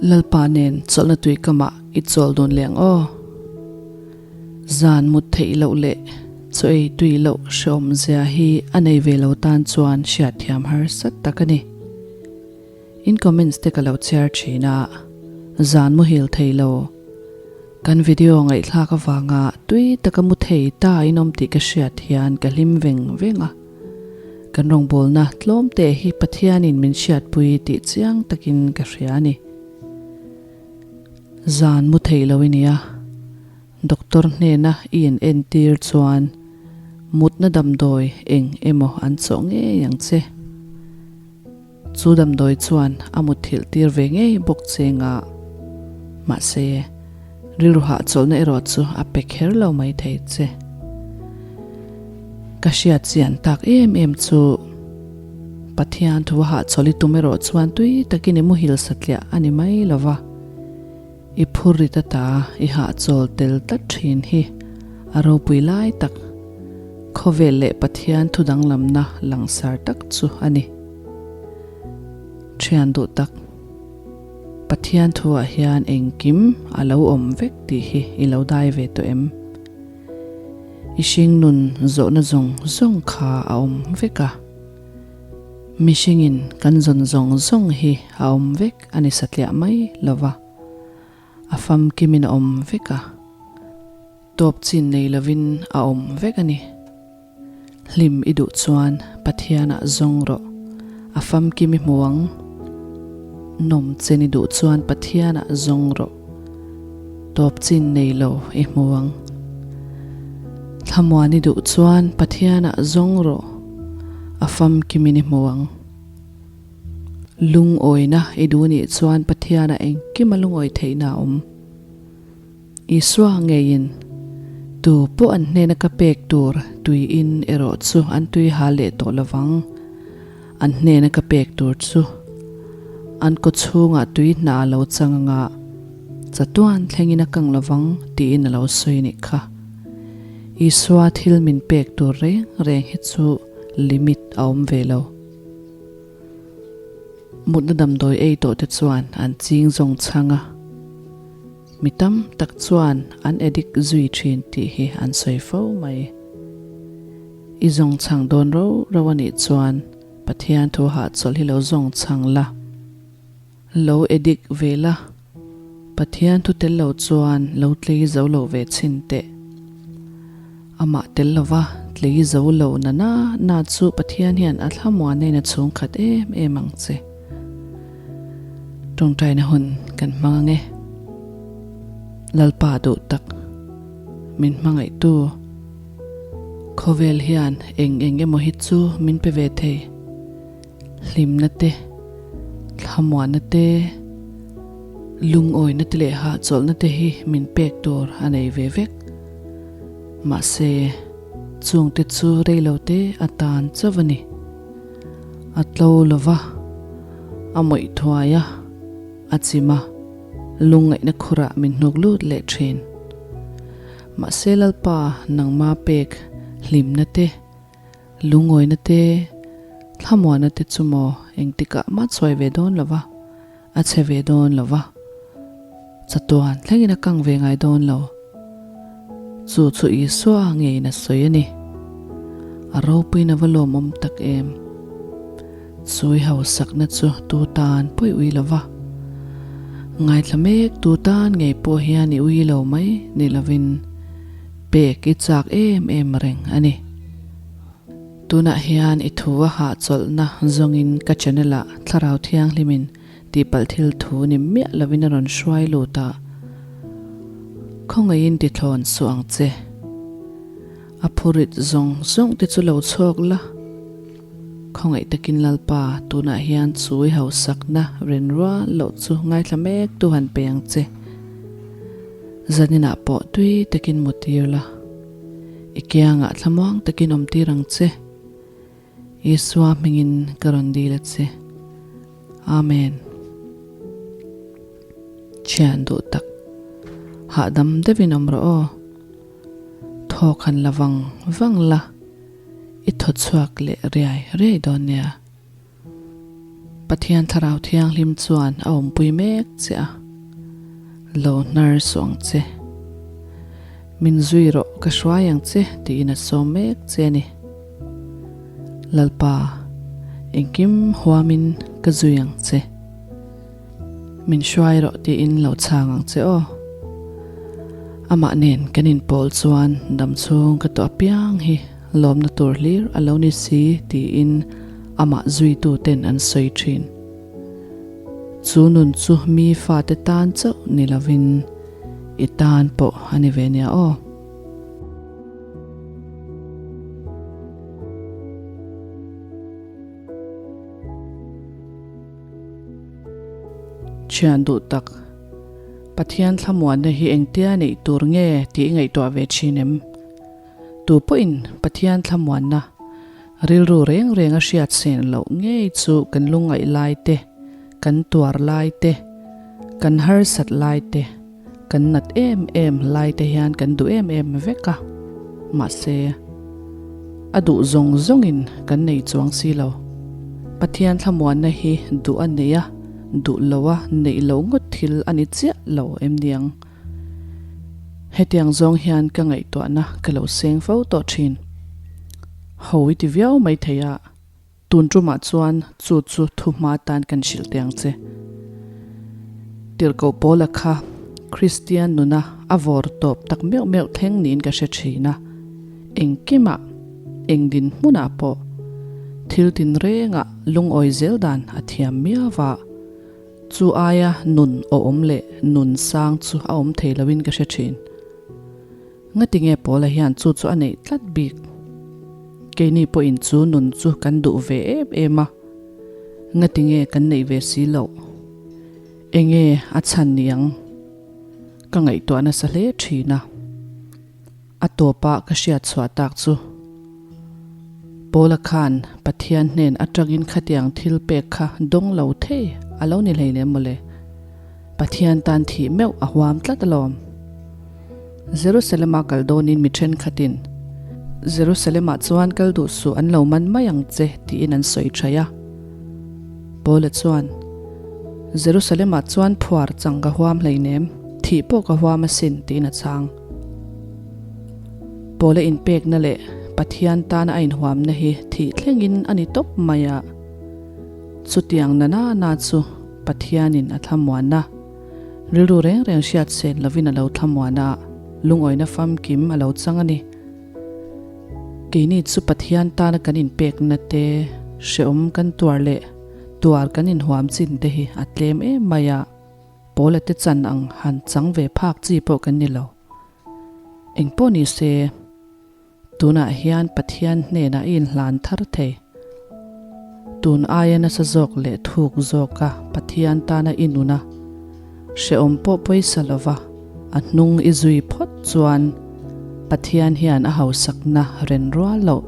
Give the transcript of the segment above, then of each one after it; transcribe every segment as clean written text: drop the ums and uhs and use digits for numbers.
Lalpa nen chawlhna tuikamah i chawl dun leh ang aw. Zan mut theih loh leh chaw ei tui loh hrehawm zia hi a nei ve lo tan chuan hriatthiam harsat tak a ni. In comments te ka lo chhiar thin a, zan muhil thei lo. Kan video ngaihthlak avanga tui taka mu thei ta in awm tih ka hriat hian ka hlim veng veng a. Kan rawngbawlna tlawm teh hi Pathianin min hriatpui tih chiang takin ka hria a ni. Zan mu thei lo i nia. Doctor hnena i in entir chuan mutna damdawi eng emaw an chawh ngei ang che. Chu damdawi chuan a mutthilh tir ve ngei bawk che nga. Mahse, rilru hahchawlhna erawh chu a pe kher lo mai thei che. Ka hriat chian tak em em chu Pathian thu a hahchawlh i tum erawh chuan tui takin i muhil satliah a ni mai lo va. I phur rit ata i hahchawl tel tlat thin hi a ropui lai tak, khawvel leh Pathian thu danglamna langsar tak chu a ni. Thian duh tak, Pathian thuah hian engkim a lo awm vek tih hi i lo dai ve tawh em? I hringnun zawhna zawng zawng kha a awm vek a. Mihringin kan zawn zawng zawng hi a awm vek a ni satliah mai lo va, a famkimin a awm vek a, tawp chin nei lovin a awm vek a ni. Hlim i duh chuan Pathianah zawng rawh, a famkim i hmu ang. Nawm chen i duh chuan Pathianah zawng rawh, tawp chin nei lo i hmu ang. Thlamuan i duh chuan Pathianah zawng rawh, a famkimin i hmu ang. Lungawina i duh nih chuan Pathianah engkima lungawi theihna a awm. Isua ngeiin, Tu pawh an hnena ka pek tur tui in erawh chu an tui hal leh tawh lovang. An hnena ka pek tur chu an kaw chhungah tui hna a lo chang anga chatuan thlengin a kang lovang tiin a lo sawi nih kha. Isua thil min pek tur reng reng hi chu limit a awm ve lo. Mutna damdawi ei tawh te chuan an ching zawng chhang a, mi tam tak chuan an addict zui thin tih hi an sawi fo mai. I zawng chhang dawn ro ro a nih chuan Pathian thu hahchawlh hi lo zawng chhang la, lo addict ve la, Pathian thu tel lo chuan lo tlei zo lo ve chhin teh. Amah tel lova tlei zo lo na na na chu Pathian hian a thlamuan in a chhungkhat em em ang che. Tawngtaina hun kan hmang ang e. Lalpa duh tak min hmangaihtu khawvel hian eng eng emaw hi chu min pe ve thei. Hlimna te, thlamuanna te, lungawina te leh hahchawlhna te hi min pek tur a nei ve vek. Mahse, chungte chu reilote a tan chauh a ni. A tlo lo va, a mawih thuai a, a chim a, lungngaihna khurah min hnuk lut leh thin. Mahse Lalpa nangma pek hlimna te, Lungawina te, thlamuana te chu maw engtikah mah chhuai ve dawn lo va, a chhe ve dawn lo va, chatuan thlengin a kang ve ngai dawn lo. Chu chu Isua ngeiin a sawi a ni. A ropuiin a va lawmawm tak em! Chui hausakna chu tu tan pawh i ui lo va, ngaithla mek tu tan ngei pawh hian i ui lo mai ni lovin, Pek i chak em em reng a ni. Tunah hian i thu a hahchawlhna zawngin ka channel ah Thlarau Thianghlimin tihpalh thil thu ni miah lovin a rawn hruai lut a, khawngaihin tithlawn suh ang che. A phurit zawng zawng te chu lo chhawk la. Khawngaih takin Lalpa, tunah hian chu i hausakna rinrual loh chu ngaithla mek tu han pe ang che. Zaninah pawh tui takin mu tir la, i kiangah thlamuang takin awm tir ang che. Isua hmingin ka rawn dil a che. Amen. Thian duh tak, hahdam deuhin awm rawh aw. Thawk han la vang vang la, i thaw chhuak leh riai riai dawn nia. Pathian Thlarau Thianghlim chuan a awmpui mek che a, lo hnar suh ang che. Min zui rawh ka hruai ang che tiin a sawm mek che a ni. Lalpa, engkim huamin ka zui ang che. Min hruai rawh tiin lo chhang ang che aw. Amah nen kan inpawl chuan damchhung ka tawh apiang hi lawmna tur hlir a lo ni si tiin amah zuitu ten an sawi thin. Chu nun chu mi fate tan chauh ni lovin i tan pawh a ni ve nia aw. Thian duh tak, Pathian thlamuanna hi engtia neih tur nge tih i ngaihtuah ve thin em? Tu pawhin Pathian thlamuanna rilru reng reng a hriat sen loh ngei chu kan lungngaih lai te, kan tuar lai te, kan harsat lai te, kan nat em em lai te hian kan duh em em vek a. Mahse, a duh zawng zawngin kan nei chuang si lo. Pathian thlamuanna hi duh a nei a, duh lo a neih loh ngawt thil a ni chiah lo em niang? Hetiang zawng hian ka ngaihtuahna ka lo seng fo tawh thin. Ho i ti viau mai thei a, tun tumah chuan chu chu thu hma tan kan hrilh teh ang che. Tirhkoh Paula kha Kristian nuna a vawr tawp tak meuh meuh thleng niin ka hre thin a, engkimah, eng dinhmunah pawh thil tinrengah lungawi zel dan a thiam miau va. Chu aia nun awm leh nun sang chu a awm thei loin ka hre thin. Ngatinge Paula hian chu chu a neih tlat bik? Keini pawhin chu nun chu kan duh ve em em a, ngatinge kan neih ve si loh? Enge a chhan niang? Ka ngaihtuah nasa hle thin a. A tawpa ka hriat chhuah tak chu Paula khan Pathian hnen atangin khatiang thil pek kha dawng lo thei a lo ni hleinem mawle. Pathian tan thih meuh a huam tlat alawm. Jerusalem-a kal dawnin mi thenkhatin, Jerusalem-ah chuan kal duh suh an lo man mai ang che tiin an sawi thaih a. Paula chuan, Jerusalem-ah chuan phuar chang ka huam hleinem, thih pawh ka huam asin tiin a chhang. Paula inpekna leh Pathian tana a inhuamna hi thih thlengin a ni tawp mai a. Chutiang na na na chu Pathianin a thlamuan a, rilru reng reng hriat sen lovin a lo thlamuan a, lungawina famkim a lo chang a ni. Keini chu Pathian tana kan inpekna te, hrehawm kan tuar leh tuar kan inhuam chin te hi a tlem em mai a. Paula te chan ang han chang ve phak chi pawh kan ni lo. Engpawh ni se, tunah hian Pathian hnenah i inhlan thar thei. Tun aia nasa zawk leh thuk zawka Pathian tana i nuna hrehawm pawh pawisa lova a hnung i zui phawt chuan Pathian hian a hausakna ren rual loh,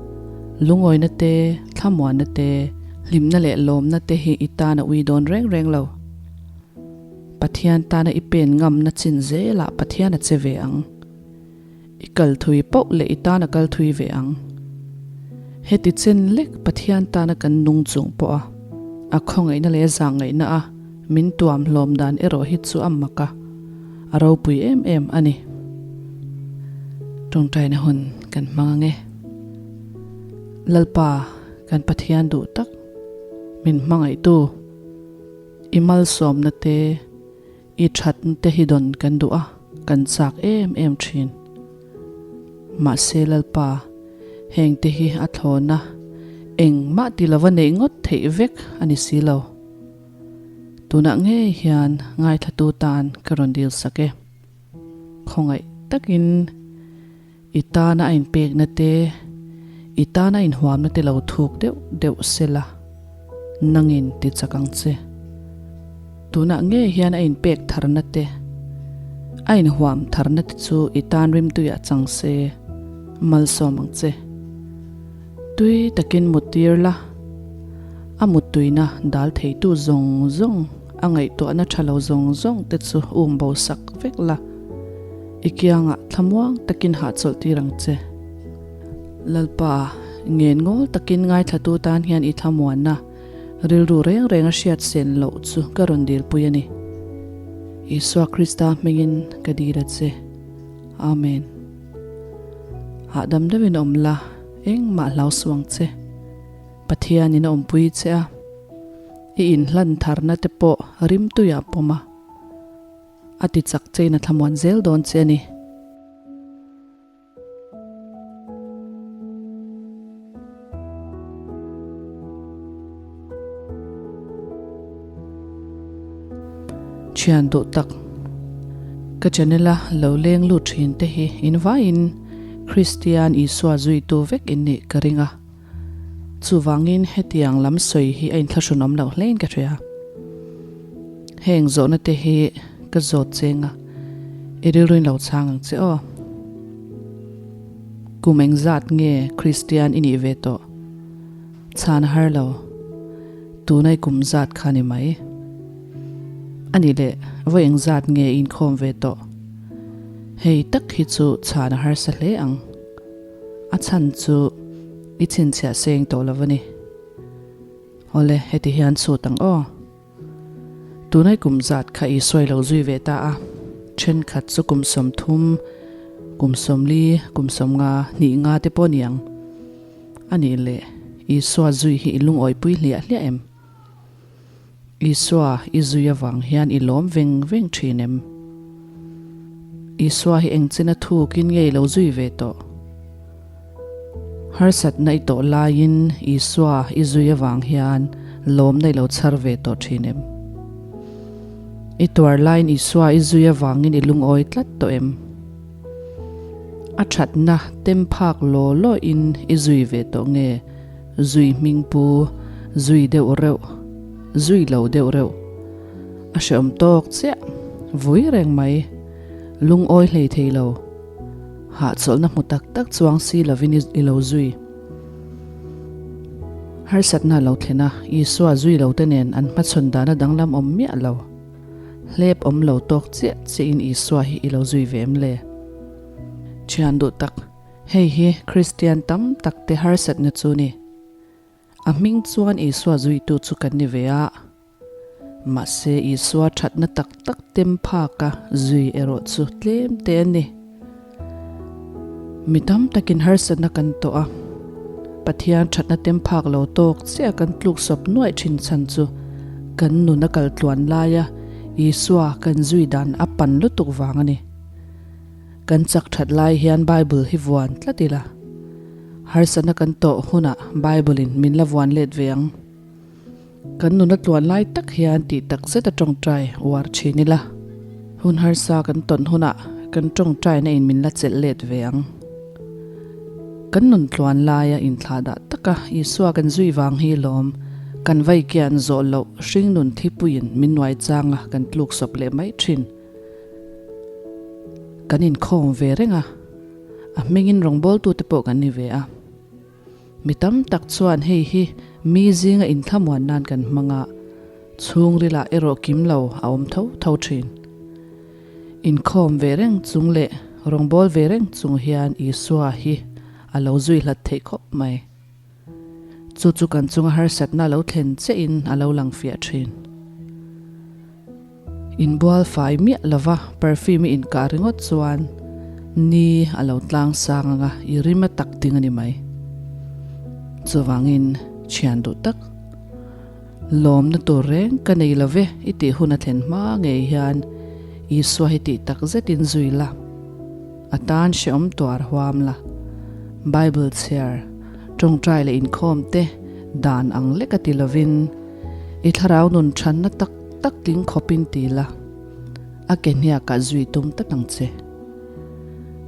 lungawina te, thlamuanna te, hlimna leh lawmna te hi i tan a ui dawn reng reng lo. Pathian tana i pen ngamna chin zelah Pathian a che ve ang. I kal thui poh leh i tan a kal thui ve ang. Heti chen lek Pathian tana kan nung chung pawha a khawngaihna leh a zahngaihna a min tuam hlawm dan erawh hi chu a mak a, a ropui em em a ni. Tawngtaina hun kan hmang ang e. Lalpa kan Pathian duh tak min hmangaihtu. I malsawmna te, i thatna te hi dawn kan duh a, kan chak em em thin. Mahse Lalpa, heng te hi a thlawna engmah ti lova neih ngawt theih vek a ni si lo. Tunah ngei hian ngaithlatu tan ka rawn dil sak e. Khawngaih takin i tana a inpekna te, i tana a inhuamna te lo thuk deuh deuh sela, nangin ti chak ang che. Tunah ngei hian a inpek tharna te, a inhuam tharna te chu i tan rimtuiah chang se, malsawm ang che. Tui takin muttir la, a muttuina dal theitu zawng zawng, A ngaihtuahna tha lo zawng zawng te chu um bo sak vek la, i kiangah thlamuang takin hahchawlh tir ang che. Lalpa, ngen ngawl takin ngaithlatu tan hian i thlamuanna, Rilru reng reng a hriat sen loh chu ka rawn dilpui a ni. Isua Krista hmingin ka dil a che. Amen. Hahdam deuhin awm la, engmah hlau suh ang che. Pathianin a awmpui che a, i inhlan tharna te pawh rimtuiah pawm a, a ti chak chein a thlamuan zel dawn che a ni. Thian duh tak ka channel a lo leng lut thin te hi in vaiin Kristian Isua zuitu vek in nih ka ring a, chuvangin hetiang lam sawi hi a inthlahrun awm loh hlein ka hria. Heng zawhna te hi ka zawt cheng a, i rilruin lo chhang ang che aw. Kum engzat nge Kristian i nih ve tawh? Chhan a har lo. Tuna i kum zat kha ni mai. A nih leh, vawi engzat nge i inkhawm ve tawh? Hei tak hi chu chhan a harsa hle ang. A chhan chu i chhinchhiah seng tawh lo a ni. Awle, heti hian chhut ang aw. Tunai kum zat kha i sawi lo zui ve ta a, thenkhat chu kum 30, kum 40, kum 50, hnih nga te pawh niang. A nih leh, Isua zui hi i lungawipui hliah hliah em? Isua i zui avang hian i lawm veng veng thin em? Isua hi engchina thukin nge i lo zui ve tawh? Harsatna i tawh laiin Isua i zui avang hian lawmna i lo chhar ve tawh thin em? I tuar laiin Isua i zui avangin i lungawi tlat tawh em? A thatna tem phak law lawin i zui ve tawh nge? Zui hming pu, zui deuh reuh, zui lo deuh reuh. A hreawm tawk chiah, vui reng mai, lungawi hlei thei lo. Hahchawlhna hmu tak tak chuang si lovin i lo zui. Harsatna lo thlen a, Isua zui lo te nen an hmachhawn dana danglam awm miah lo. Hlep awm lo tawk chiah chiahin Isua hi i lo zui ve em le? Thian duh tak, hei hi Kristian tam tak te harsatna chu ni. A hming chuan Isua zuitu chu kan ni ve a. Mahse, Isua thatna tak tak tem phaka zui erawh chu tlem te a ni. Mi tam takin harsatna kan tawh a, Pathian thatna tem phak lo tawk chiah kan tluk sawp nuaih thin chhan chu kan nun a kal tluan laia Isua kan zui dan a pan lutuk vang a ni. Kan chak that lai hian Bible hi vuan tlat ila, harsatna kan tawh hunah Bible-in min la vuan let ve ang. Kan nuna tluan lai tak hian tih tak zet a tawngtai uar thin ila, hun harsa kan tawn hunah kan tawngtaina in min la chelh let ve ang. Kan nun tluan laia inthlahdah taka Isua kan zui vang hi lawm kan vai kian zawh loh hringnun thipuiin min nuai changa kan tluk sawp leh mai thin. Kan inkhawm ve reng a, a hmingin rawngbawltute pawh kan ni ve a. Mi tam tak chuan hei hi mi zinga inthlamuan nan kan hmang a, chhungrilah erawh kim lo a awm tho tho thin. Inkhawm ve reng chung leh rawngbâwl ve reng chung hian Isua hi a lo zui hlat theih khawp mai. Chu chu kan chunga harsatna a lo thlen chiahin a lo lang fiah thin. Inbual fai miah lova perfume i inkah ringawt chuan ni a lo tlang sang anga i rim a tak ding a ni mai. Chuvangin thian duh tak, lawmna tur reng ka nei lo ve i tih hun a thlen hma ngei hian Isua hi tih tak zetin zui la, a tan hrehawm tuar huam la, Bible chhiar, tawngtai leh inkhawm te dan ang lek a ti lovin i thlarau nun thanna tak tak tling khawpin ti la, a ke hniakah zui tum tlat ang che.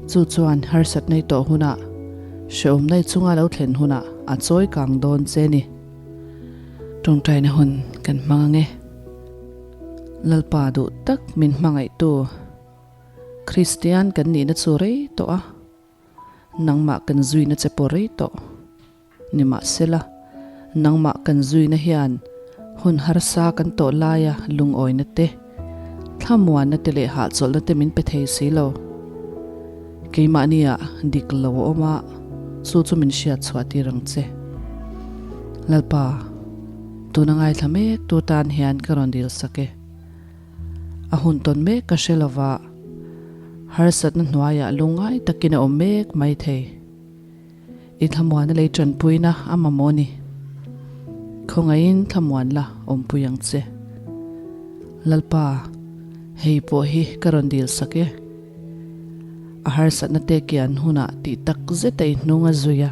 Chu chuan harsat nei tawh hunah, hrehawm nei chunga lo thlen hunah a chawi kang dawn che ni. Tawngtaina hun kan hmang ang e. Lalpa duh tak min hmangaihtu Kristian kan nihna chu rei tawh a, nangmah kan zuina che pawh rei tawh. Nimahsela, nangmah kan zuina hian hun harsa kan tawh laia lungawina te, thlamuanna te leh hahchawlhna te min pe thei si lo. Keimahniah dik lo a awm a, chu chu min hriat chhuah tir ang che. Lalpa, Tuna ngaithla mek tu tan hian ka rawn dil sak e. A hun tawn mek ka hre lova, harsatna hnuaiah lungngai takin a awm mek mai thei. I thlamuana lei tanpuina a mamawh ni. Khawngaihin thlamuan la awmpui ang che. Lalpa, hei pawh hi ka rawn dil sak e. A harsatna te kian hunah tih tak zeta i hnung a zui a.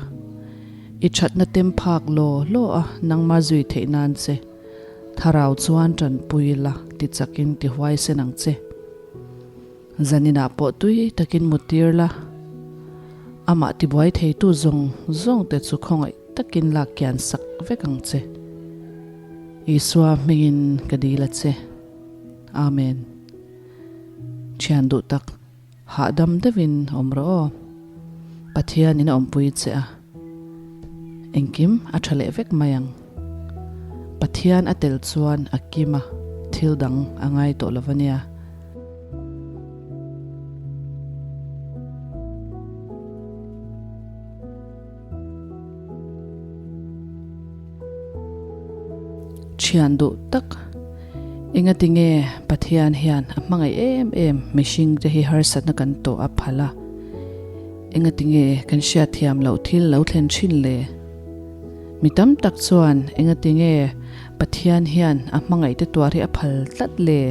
I thatna tem phak law law a nangma zui theih nan che. Thlarau chuan tanpui la ti chakin ti huaisen ang che. Zaninah pawh tui takin mu tir la, amah tibuai theitu zawng zawng te chu khawngaih takin lak kian sak vek ang che. Isua hmingin ka dil a che. Amen. Thian duh tak, hahdam deuhin awm rawh aw. Pathianin a awmpui che a. Engkim a tha leh vek mai ang. Pathian a tel chuan a kim a, thil dang a ngai tawh lo a nia. Thian duh tak, engati nge Pathian hian a hmangaih em em mihring te hi harsatna kan tawh a phal a, engati nge kan hriatthiam loh thil lo thlen thin le? Mi tam tak chuan engati nge Pathian hian a hmangaih te tuar hi a phal tlat le?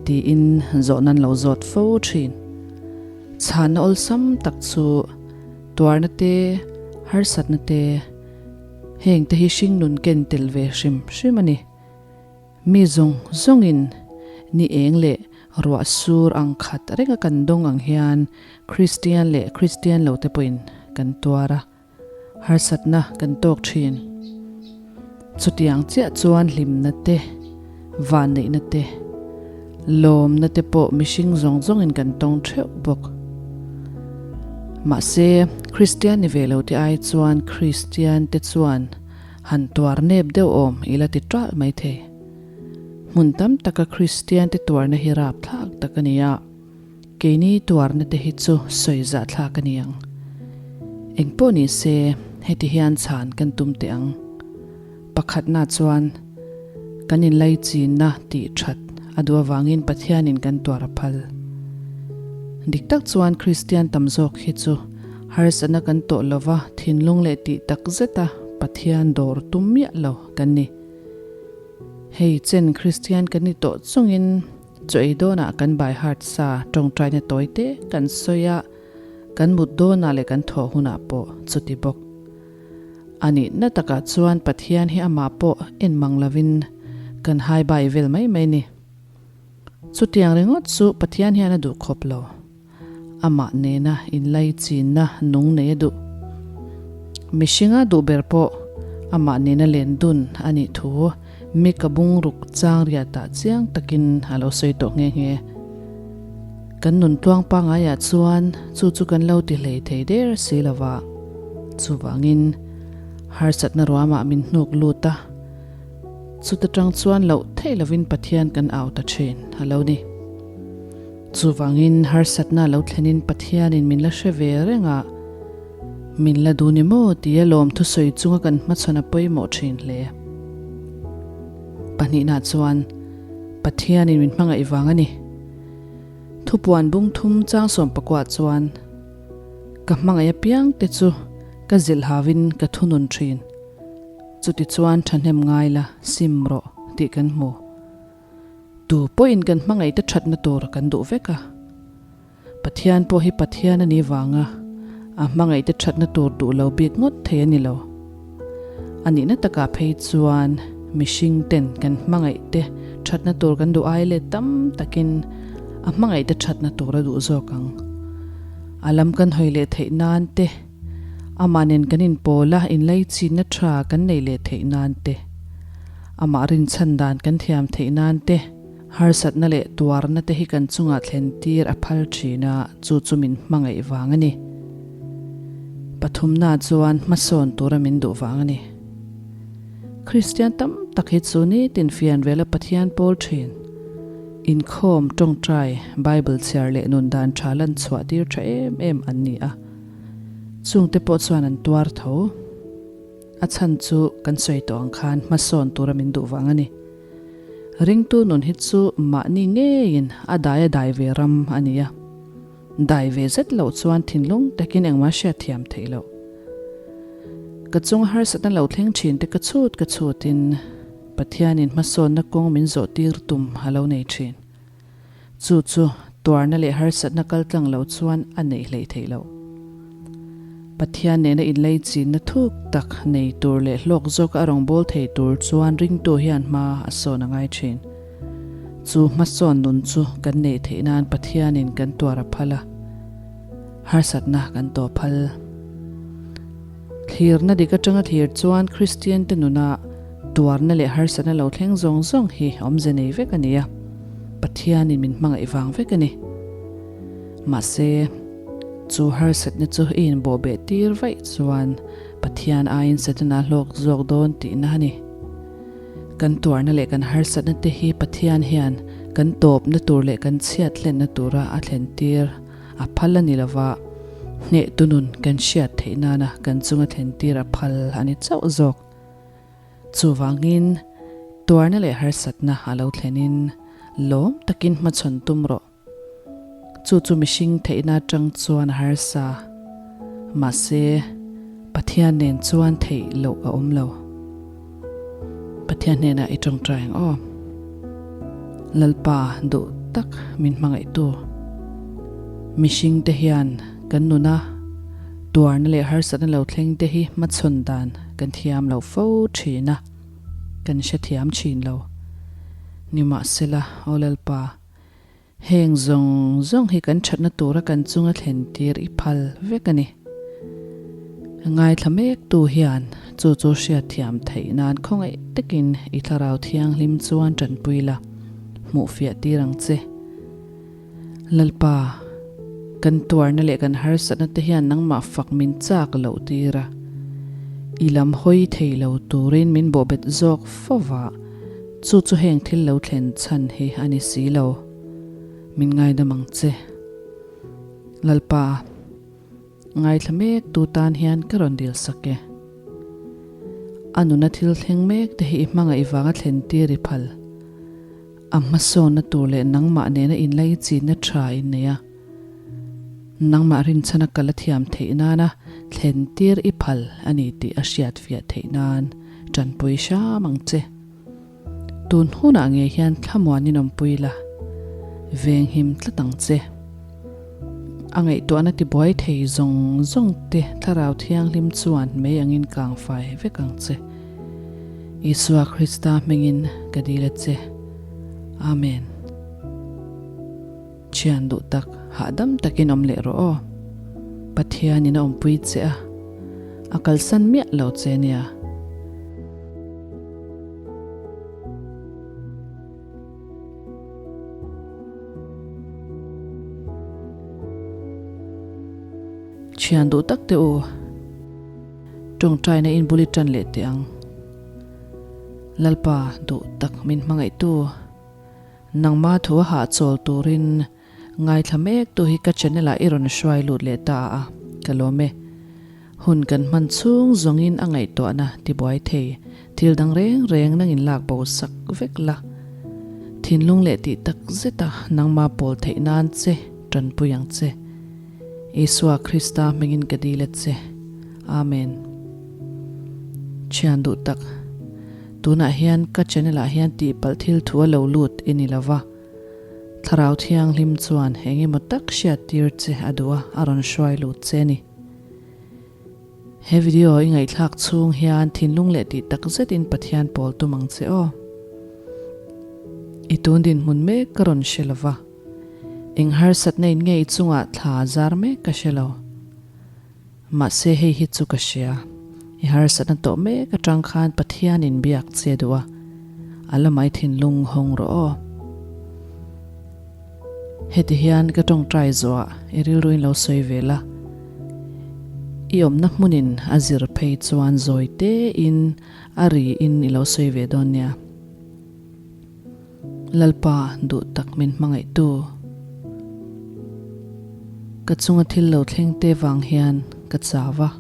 tiin zawhna an lo zawt fo thin. Chhanna awlsam tak chu tuarna te, harsatna te, heng te hi hringnun ken tel ve hrim hrim a ni. Mi zawng zawngin ni eng leh ruah sur ang khat renga kan dawng ang hian Kristian leh Kristian lo te pawhin kan tuar a. Harsatna kan tawk thin. Chutiang chiah chuan hlimna te, vanneihna te, lawmna te pawh mihring zawng zawngin kan tawng theuh bawk. Mahse, Kristian ni ve lo te ai chuan Kristian te chuan han tuar nep deuh awm i la ti ṭalh mai thei. Hmun tam taka Kristian te tuarna hi rapthlak tak a ni a. Keini tuarna te hi chu sawi zahthlak a ni ang. Engpawh ni se, heti hian chhan kan tum teh ang. Pakhatna chuan, kan inlaichinna tih that a duh avangin Pathianin kan tuar a phal. Dik tak chuan Kristian tam zawk hi chu harsatna kan tawh lova thinlung leh tih tak zeta Pathian dawr tum miah lo kan ni. Hei chen Kristian kan ni tawh chungin, Chaw ei dawnah kan by heart sa tawngtaina tawi te kan sawi a, kan mut dawnah leh kan thawh hunah pawh chuti bawk. A nihna takah chuan Pathian hi amah pawh en mang lovin kan hai bai vel mai mai ni. Chutiang ringawt chu Pathian hian a duh khawp lo. Amah nena inlaichinna nung nei a duh. Mihringa duh ber pawh amah nena len dun a nih thu Mika bungruk chang riatah chiang takin a lo sawi tawh nghe nghe. Kan nun tluang pangaiah chuan chu chu kan lo ti hlei thei der si lo va. Chuvangin harsatna ruamah min hnuk lut a. Chuta tang chuan loh theih lovin Pathian kan au ta thin a lo ni. Chuvangin harsatna lo thlenin Pathianin min la hre ve reng a, min la duh ni maw tia lawm thusawi chunga kan hmachhawn a pawimawh thin hle. Pahnihna chuan Pathianin min hmangaih vang a ni. Thupuan bung thum chang sawm pakuah chuan, Ka hmangaih apiang te chu ka zilh hauin ka thunun thin. Chutichuan thahnem ngai la sim rawh tih kan hmu. Tu pawhin kan hmangaihte thatna tur kan duh vek a. Pathian pawh hi Pathian a nih vanga a hmangaihte thatna tur duh lo bik ngawt thei a ni lo. A nihna takah phei chuan mihring ten kan hmangaihte thatna tur kan duh ai leh tam takin a hmangaihte thatna tur a duh zawk ang. A lam kan hawi leh theih nan te, amah nen kan inpawl a inlaichinna tha kan neih leh theih nan te, Amah rinchhan dan kan thiam theih nan te, harsatna leh tuarna te hi kan chungah thlen tir a phal thin a, chu chu min hmangaih vang a ni. Pathumna chuan hmasawn tura min duh vang a ni. Kristian tam tak hi chu nitin fian vela Pathian pawl thin. Inkhawm, tawngtai, Bible chhiar leh nun dan tha lan chhuah tir tha em em an ni a, chungte pawh chuan an tuar tho. A chhan chu kan sawi tawh ang khan hmasawn tura min duh vang a ni. Ringtu nun hi chu mahni ngeiin a dai a dai ve ram a ni a. Dai ve zet loh chuan thinlung takin engmah hriat thiam theih loh. Ka chunga harsatna lo thleng thin te ka chhut ka chhutin Pathianin hmasawnna kawng min zawh tir tum a lo nei thin. Chu chu tuarna leh harsatna kaltlang lo chuan a neih hleih theih loh. Pathian nena inlei chinna thuk tak nei tur leh hlawk zawka a rawngbâwl thei tur chuan ringtu hian hma a sawn a ngai thin. Chu hmasawn nun chu kan neih theih nan Pathianin kan tuar a phal a, harsatna kan tawh phal. Thlirna dik atanga thlir chuan Kristiante nuna tuarna leh harsatna lo thleng zawng zawng hi awmze nei vek a ni a, Pathianin min hmangaih vang vek a ni. Mahse, chu harsatna chu i inbawhbeh tir vaih chuan Pathian aiin Setana hlawk zawk dawn tihna a ni. Kan tuarna leh kan harsatna te hi Pathian hian kan tawpna tur leh kan chhiat hlenna tura a thlen tir a phal a ni lova, hnehtu nun kan hriat theih nana kan chunga thlen tir a phal a ni chauh zawk. Chuvangin, tuarna leh harsatna a lo thlenin lawm takin hmachhawn tum rawh. Chu chu mihring theihna atang chuan a harsa. Mahse, Pathian nen chuan theih loh a awm lo. Pathian hnenah i tawngtai ang aw. Lalpa duh tak min hmangaihtu. Mihring te hian kan nuna tuarna leh harsatna lo thleng te hi hmachhawn dan kan thiam lo fo thin a, kan hrethiam thin lo. Nimahsela, aw Lalpa, Heng zawng zawng hi kan thatna tura kan chunga thlen tir i phal vek a ni. Ngaithla mek tu hian chu chu hriatthiam theih nan khawngaih takin i thlarau thianghlim chuan tanpui la, hmuh fiah tir ang che. Lalpa, kan tuarna leh kan harsatna te hian nangmah fak min chak loh tir a, i lam hawi thei lo turin min bawhbet zawk fo va. Chu chu heng thil lo thlen chhan hi a ni si lo. Min ngaidam ang che. Lalpa, ngaithla mek tu tan hian ka rawn dil sak e. A nuna thil thleng mek te hi i hmangaih vanga thlen tir i phal. A hmasawnna tur leh nangmah nena inlai chinna tha in nei a. Nangmah rinchhana kal a thiam theih nana thlen tir i phal a ni tih a hriat fiah theih nan tanpui hram ang che. Tun hunah ngei hian thlamuanin awmpui la, venghim tlat ang che. A ngaihtuahna tibuai thei zawng zawng te Thlarau Thianghlim chuan mei angin kangfai vek ang che. Isua Krista hmingin ka dil a che. Amen. Thian duh tak, hahdam takin awm leh rawh aw. Pathianin a awmpui che a, a kalsan miah lo che nia. Thian duh tak te u, tawngtaina in bul i tan leh teh ang. Lalpa duh tak min hmangaihtu. Nangma thu a hahchawl turin ngaithla mek tu hi ka channel ah i rawn hruai lut leh ta a, ka lawm e. Hun kan hman chhung zawngin a ngaihtuahna tibuai thei, thil dang reng reng nangin lak bo sak vek la. Thinlung leh tih tak zeta nangma pawl theih nan che tanpui ang che. Isua Krista hmingin ka dil a che. Amen. Thian duh tak. Tunah hian ka channel ah hian tihpalh thil thu a lo lut i ni lova, Thlarau Thianghlim chuan eng emaw tak hriat tir che a duh a, a rawn hruai lut che a ni. He video i ngaihthlak chhung hian thinlung leh tih tak zetin Pathian pawl tum ang che aw. I tun dinhmun mek ka rawn hre lova, eng harsatna in nge i chungah thla zar mek ka hre lo. Mahse hei hi chu ka hria, i harsatna tawh mek atang khan Pathianin biak che duh a, a lamah i thinlung hawng rawh aw. Heti hian ka tawngtai zuah i rilruin lo sawi ve la, i awmna hmunin a zir phei chuan zawi tein a riin i lo sawi ve dawn nia. Lalpa duh tak min hmangaihtu. Ka chunga thil lo thleng te vang hian ka chau a.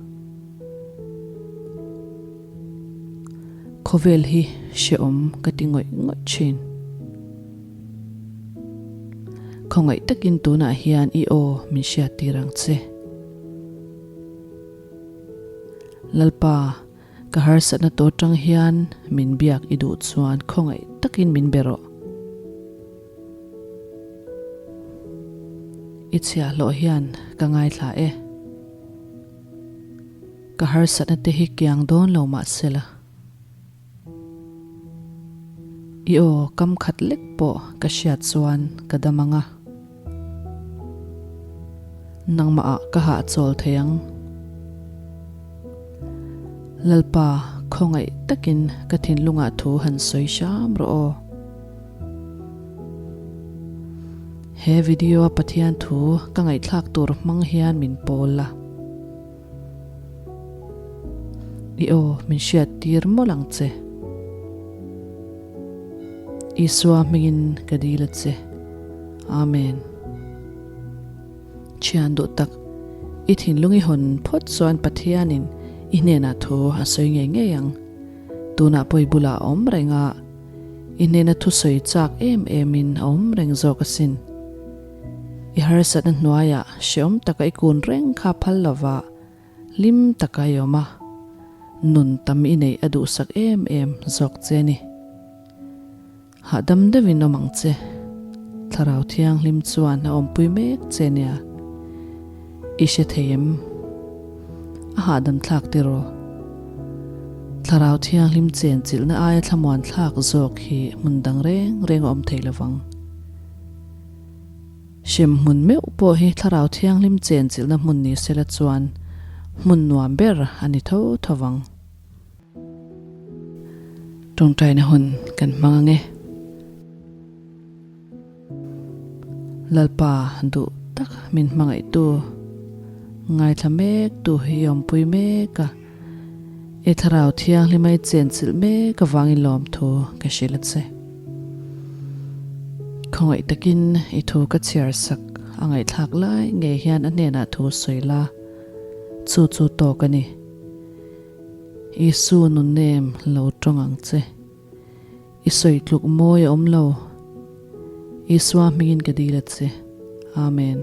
Khawvel hi hrehawm ka ti ngawih ngawih thin. Khawngaih takin tunah hian i aw min hriat tir ang che. Lalpa, ka harsatna tawh tang hian min biak i duh chuan khawngaih takin min be rawh. I chhiahhlawh hian ka ngaithla e. Ka harsatna te hi kiang dawn lo mah sela. I aw kam khat lek pawh ka hriat chuan ka dam ang a. Nangmah ah ka hahchawl thei ang. Lalpa khawngaih takin ka thinlungah thu han sawi hram rawh aw. He video a Pathian thu ka ngaihthlak tur hmang hian min pawl la. I aw min hriat tir mawlh ang che. Isua hmingin ka dil a che. Amen. Thian duh tak, i thinlung i hawn phawt chuan Pathianin i hnenah thu a sawi ngei ngei ang. Tunah pawh i bulah a awm reng a, i hnena thusawi chak em emin a awm reng zawk asin. I harsatna hnuaiah hreawm taka i kun reng kha phal lova hlim taka i awm a, nun tam i neih a duhsak em em zawk che ni. Hahdam deuhin awm ang che. Thlarau Thianghlim chuan a awmpui mek che nia. I hre thei em? A hahdam thlak tiraw? Thlarau Thianghlim chen chilhna aia thlamuan thlak zawk hi hmun dang reng reng a awm thei lovang. Hrem hmun meuh pawh hi Thlarau Thianghlim chen chilhna hmun ni sela chuan hmun nuam ber a ni tho tho vang. Tawngtaina hun kan hmang ang e. Lalpa duh tak min hmangaihtu, ngaithla mek tu hi i awmpui mek a, i thlarau thianghlim a i chenchilh mek avangin lawmthu ka hrilh a che. Khawngaih takin i thu ka chhiar sak a ngaihthlak lai ngei hian a hnenah thu sawi la, chu chu tawk a ni. Isu nunnem lo tawng ang che. I sawi tluk mawi a awm lo. Isua hmingin ka dil a che. Amen.